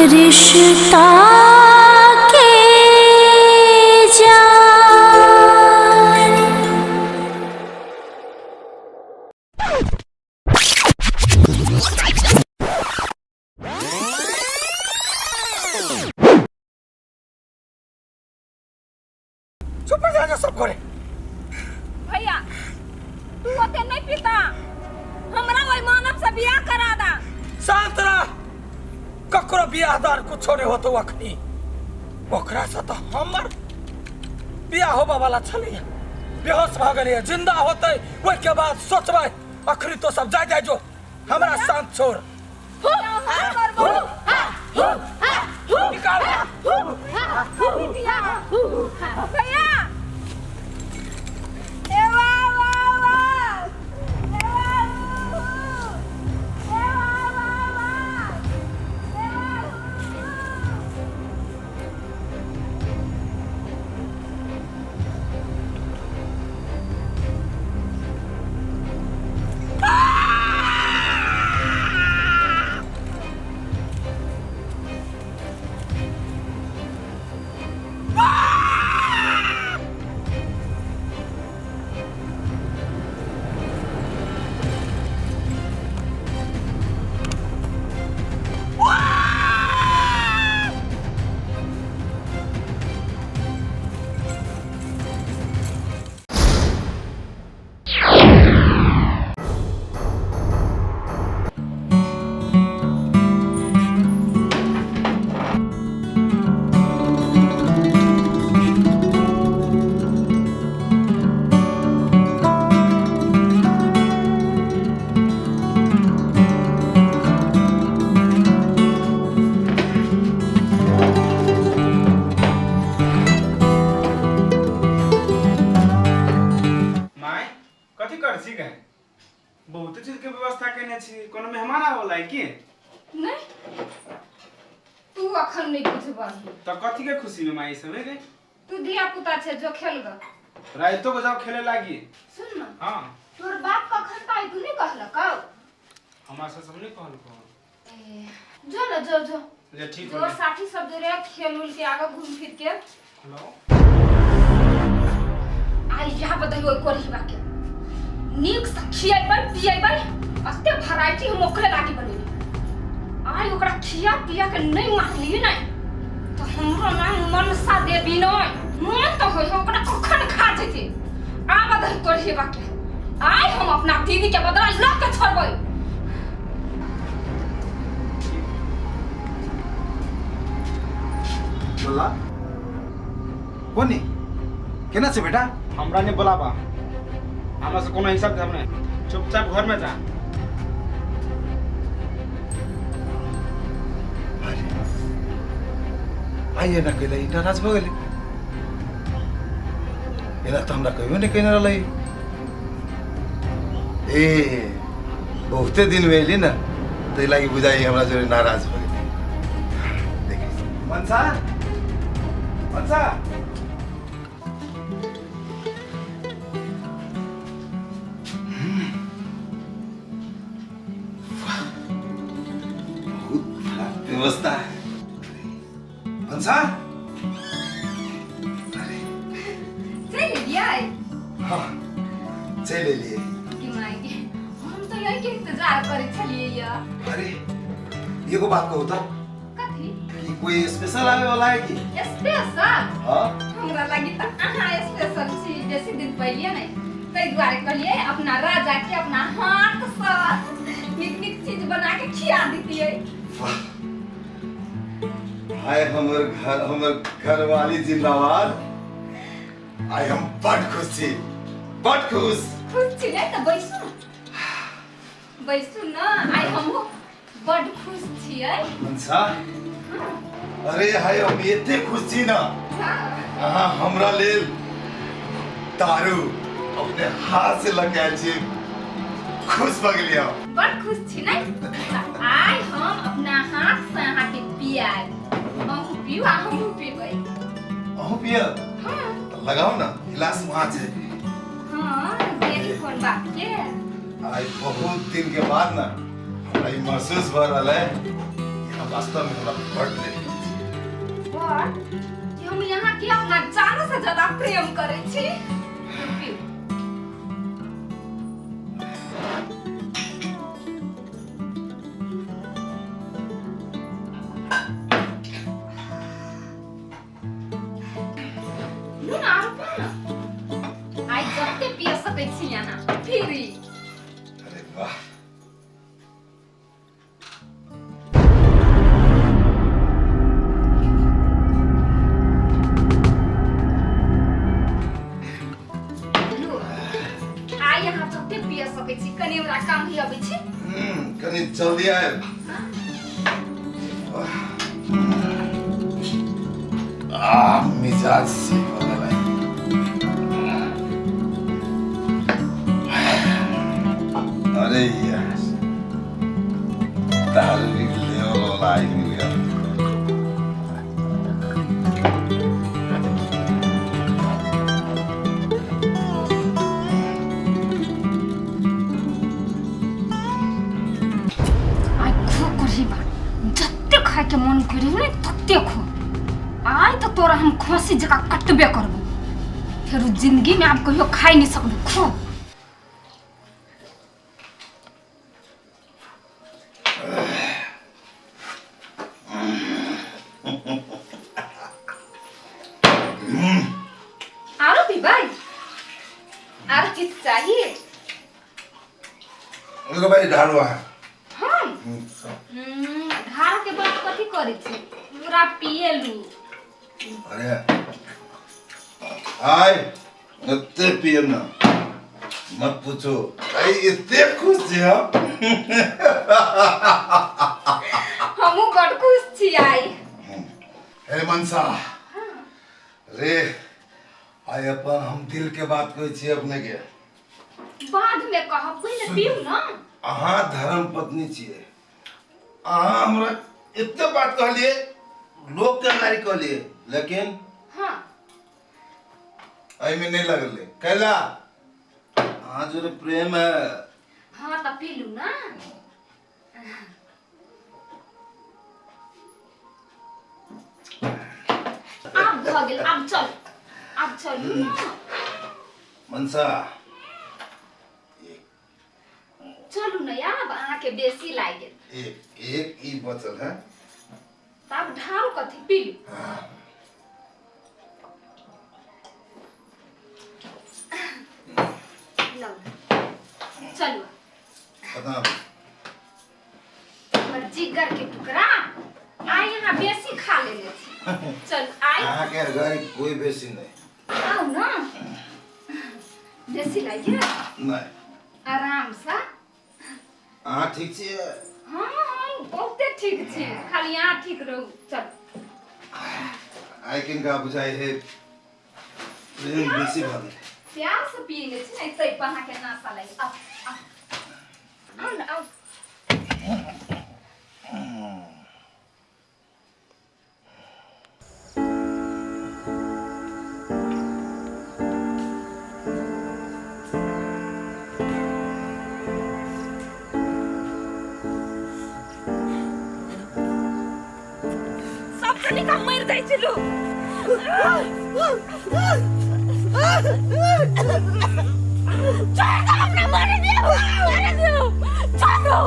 रिश्ता के जान। चुप हो जा सब घरे। भैया, तू ओते नहीं पीता, हमरा ओहि मानव से बियाह करा दा। शांत रह, ककरो बियाह दान कुछो नहीं होतो अखनी। ओकरा से तो हमर बियाह होबा वाला छलैया, बेहोश भऽ गेलैया। जिंदा होतै ओहिके बाद सोचबै। अखनी तो सब जाय जाय जो, हमरा शांत छोड़। निकाल। भैया, ए वाह वाह वाह, ए वाह, ए वाह वाह वाह, ए वाह। My, कथी कर छी गे? बहुत चीज के व्यवस्था केने छी, कोनो मेहमान आबो है की? नहीं, तू अखन नहीं बुझबही। तो कथी के खुशी में माई सब गे? तू धिया पुता छे, जो खेल ग। राइतो को जाओ खेले लागी। सुन ना। हाँ। तोर बाप कखन पाई तू नहीं कहलक? हमरा से सब नहीं कहलको। ए, जो ना, जो जो। ले ठीक जो हो। साथी सब जो रे खेल उल के आगे घूम फिर के। हेलो। आई यहाँ बताई ओइ कोरहिबा के नीक से खियेबै पियेबै, अते वैरायटी हम ओकरे लागी बनेली। आइ ओकरा खिया पिया के नहीं मारली नहीं तो हमरो नाम मनसा देवी नहीं। मन तो होय ओकरा कखन खा जेते। आ बदही कोरहिबा के, आइ हम अपना दीदी के बदला ल के छोड़बै। बोला कोनी केना छै बेटा? हमरा नहीं बोलाबा, हमरा से कोनो हिसाब किताब नहीं, चुपचाप घर में जा। अरे आइए ना, कैला ई नाराज भऽ गेलै? एना तऽ हमरा कहियो नहि कहने रहलै। ए बहुते दिन में एली ना, ताहि लागि बुझाइ हमरा जोरे नाराज भऽ गेलै। देखै छी। मनसा, मनसा। बहुत खराब व्यवस्था है। मनसा, अरे। चलि एलियै? हाँ, चलि एलियै। की माय, हम तऽ यही के इंतजार करै छलियै या। अरे एगो बात कहू तो? कथी? कि कोई स्पेशल आवे वाला है कि? स्पेशल? हाँ। हमरा लागी तऽ अहाँ स्पेशल छी। बेसी दिन पहिले नहि, ताहि दुआरे कहलियै अपना राजा के अपना हाथ सँ नीक नीक चीज बना के खिया दितियै। वाह, हाय हमर घर, हमर घरवाली जिंदाबाद। आइ हम बड खुश छी, बड खुश। खुश छी ने? तऽ बैसू ने, बैसू ने। आइ हमहूँ बड खुश छियै। मनसा, अरे हाय हम एते खुश छी ना, अहाँ हमरा लेल दारू अपने हाथ से लग आयल छी, खुश भऽ गेलियै हम। बड खुश छी ने? तऽ आइ हम अपना हाथ से अहाँके पियाएब। अहूँ पीउ आ हमहूँ पीबै। अहूँ पियब? हाँ। तऽ लगाउ ना गिलास वहाँ छै। हाँ, देरी कोन बात के। आइ बहुत दिन के बाद ना हमरा ई महसूस भऽ रहल है कि हम अहाँ वास्तवमे हमरा बड़ प्रेम करै छी। बड़ कि हम यहाँ के अपना जान से ज्यादा प्रेम करै छी। पीउ। लू ना, आरो पिउ ना। आइ जते पिय सकै छी अहाँ फ्री। अरे वाह। लू, आइ अहाँ जते पिय सकै छी। कनि हमरा काम ही अबै छी। कनि जल्दी आयब। आ मिजाज सही भऽ गेल आइ। अरे यार, दारू के लेवल वाला आई मिल गया। आइ खो कोढ़ीबा, जते खायके मन करी ने तते खो। आइ तऽ तोरा हम खसी जकाँ कटबे करबो, फेर जिंदगी में आब कहियो खाइ नहीं सकबो। खो। आरो पीबै? आरो किछु चाहिए? एगो भाई ढारू अहाँ। हम ढार के बाद कथी करै छी? पूरा पिएलू। अरे, आय एते पियब ना, मत पूछो। आई एते खुश छी हम। हमहूँ बड खुश छी आइ। हे मनसा रे, आइ अपन हम दिल के बात कहै छी अपने के। बाद में कहब, पहिले पीउ ना। अहाँ धर्म पत्नी छियै। अहाँ हमरा एते बात कहलियै, लोक के गारि कहलियै, लेकिन एहिमे नहि लगलै। कैला अहाँ जोरे प्रेम है। हाँ, तऽ पीलू ना। आब भऽ गेल, आब चल, आब चलू ना। मनसा। चलू ने, आब अहाँके बेसी लागि गेल। एक एक ई बचल है। तऽ आब ढारू कथी? पीलू। लौ, चलू। खत्म। हमर जिगर के टुकड़ा, आइ अहाँ बेसी खा लेने छी। चल आइ। अहाँके घर कोई बेसी नहीं। आउ ना, बेसी लागि गेल? नहीं। आरामसँ। अहाँ ठीक छियै? हाँ, हम बहुते ठीक छी, खाली अहाँ ठीक रहू। चल। आइ किनका बुझाइ है प्रेम बेसी भऽ गेल। प्यार से पियने छी ने, तै पर अहाँके नाशा लागि। आउ, आउ, आउ ने, आउ। सब कनिका मरि जाइ छै लोक। छोड़ दो हमरा, मरे दियौ, मरे दियौ, छोड़ दो।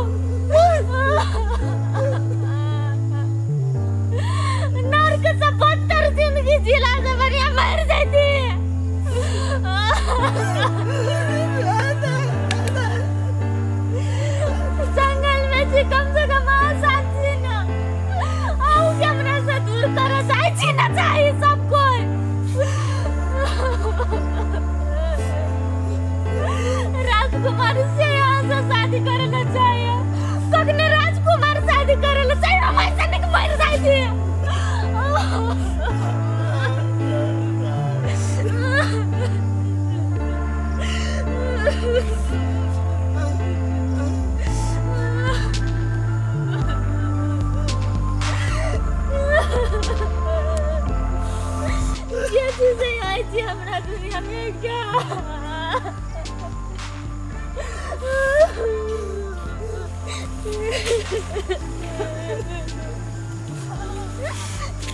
नर्क से बदतर जिंदगी जिला से बढ़िया मर जाती। जंगल में छी, कम से कम अहाँ साथ छी ना। अहूँ के हमरा से दूर करऽ चाहै छी ना, चाही सब कोई। राजकुमार से यहाँ से शादी करे ला चाहिए, कखने राजकुमार शादी करे ला चाहिए। हम ऐसा नहीं मर जाती। ये चीजें आई थी हमरा दुनिया में क्या?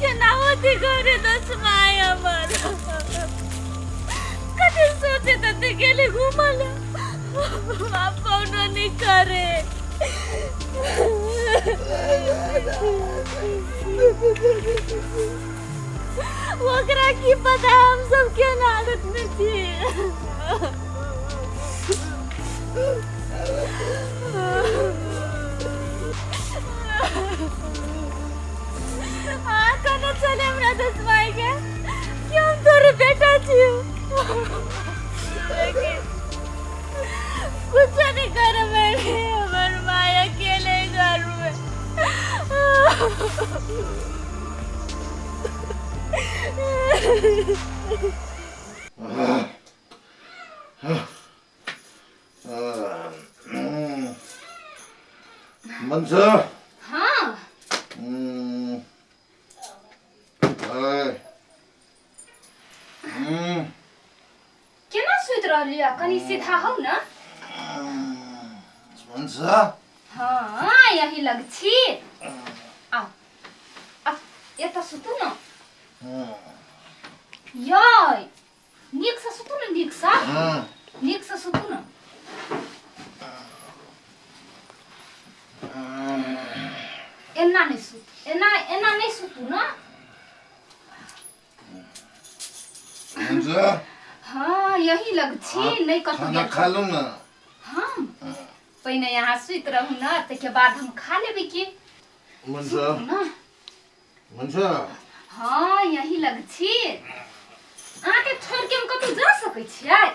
केना होती घरे दस माय हमर कथी सोचे तते गेले घूमल बाप कौनो नहीं करे। ओकरा की पता हम सब केना हालत में छी। हाँ कने चले हमरा दस माय के कि हम तोरे बेटा छी। कुछ नहीं कर मैंने हमर माय अकेले घर में। मनसा। हाँ। केना सुति रहली है? कनी सीधा हो ना। मनसा। हाँ यही लग छी। आओ आ एतऽ सुतू ना। यै नीक से सुतू ना, नीक से, नीक से सुतू ना। एना नहीं सुत, एना एना नहीं सुतू ना। मनसा। हाँ यही लग छी, नहीं कतौ खाना गेल। खा लू ना। हम पहिने यहाँ सुति रहू ना, ताहिके बाद हम खा लेबै की। मनसा। सुतू ना। मनसा। हाँ यही लग छी। अहाँके छोड़ के हम कतौ जा सकै छियै?